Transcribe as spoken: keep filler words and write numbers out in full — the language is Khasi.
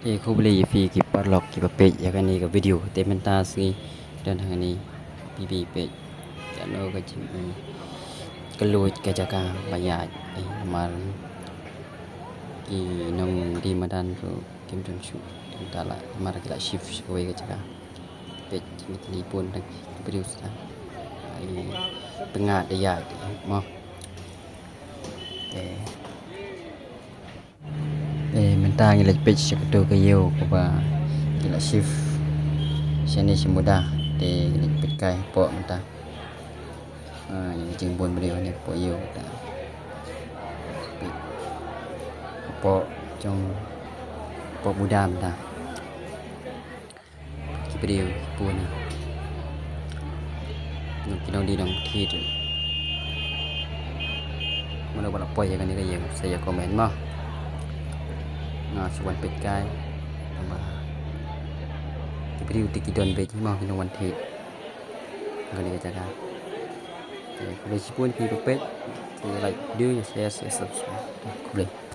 Te khublei ïa phi ki paralok kiba peit ïa kane ka video. Te mynta sngi don hangne phi peit kano ka jing, ka luid ka jaka ba ïaid, eh, namar ki nongdie madan ruh kim don shuh. Te mynta la, namar ki la shift sha kawei ka jaka. Peit ki mut ki pun da ki briew sha. Ai, pyngat da ïaid mo. Te Eh, mynta ngi leit peit sha kato ka ïew kaba ki la shift shane sha Muda. Te ngi leit peit kai hapoh mynta. Ah, ïa ka jingbun briew hangne hapoh ïew mynta. Peit hapoh jong, hapoh Muda mynta. Ki briew ki pun. Nong ki nongdie nongdie tu. Mano ba la poi ïa kane ka ïew, sa ïa comment mo. Nga shu wan peit kai. Tang ba ki briew te ki don beit mo, ki nongwan thied. Kane ka jaka. Te khublei shibun phi ba peit. Te like video, share, share, subscribe. Khublei.